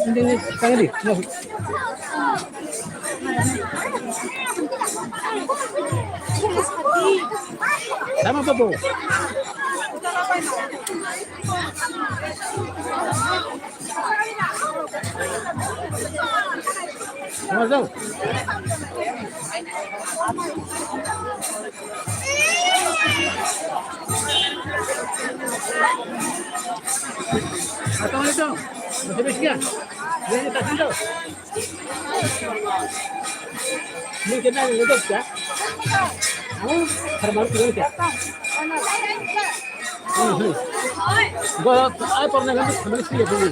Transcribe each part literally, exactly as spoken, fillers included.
Tangdi, tangdi. Sama apa, Bu? Sama, Bu. Atong, atong. Masih besi ya? Ini kita sendal. Ini kita ini untuk ya. Kamu terbaru ini ya. Gua ai pernah kan sama si ya dulu.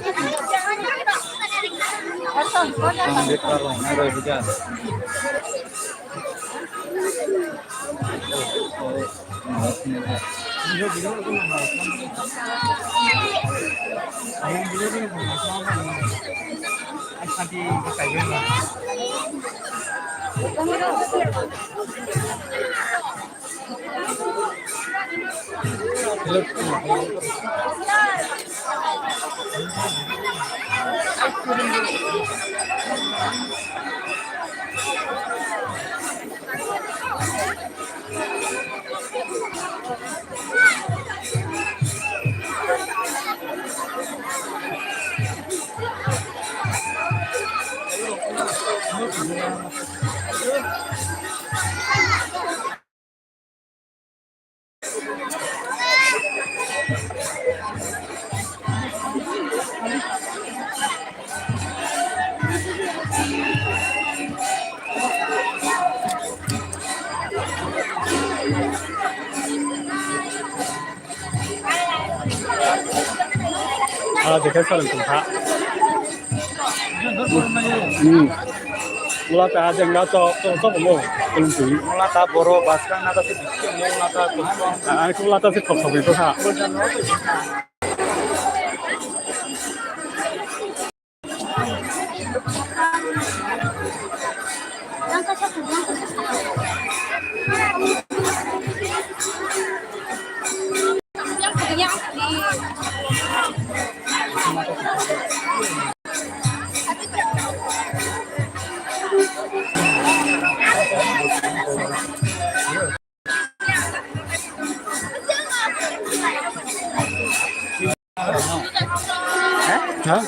Ah, dekhe salon tong kha. Hmm. Mula ta jeng ga to, to, to mo, kulum tui. Mula ta boro, baskang na ta se, mula ta to. Ah, mula ta se thok thok to kha. Ha?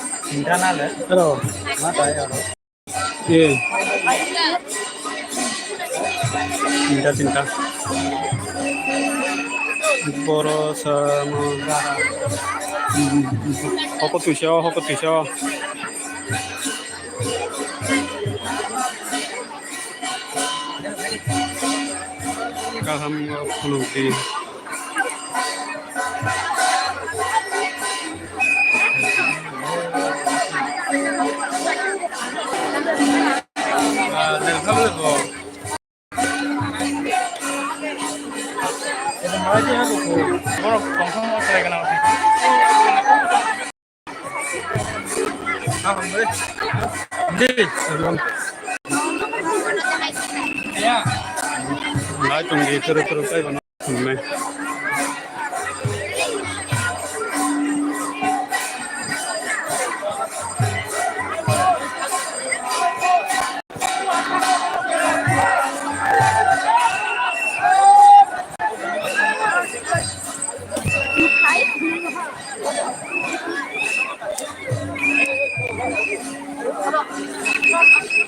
Hello. Eh. Tinta, tinta. Boro sa mo. Hoko tuiso, hoko tuiso. Kaham khulumti. Nai tongdi, turu turu tei bono.